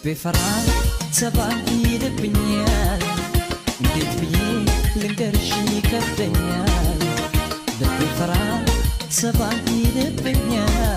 ልቤ ፈራ ተባ ይልብኛል፣ እንዴት ብዬ ልንገርሽ ይከብደኛል። ልቤ ፈራ ተባ ይልብኛል።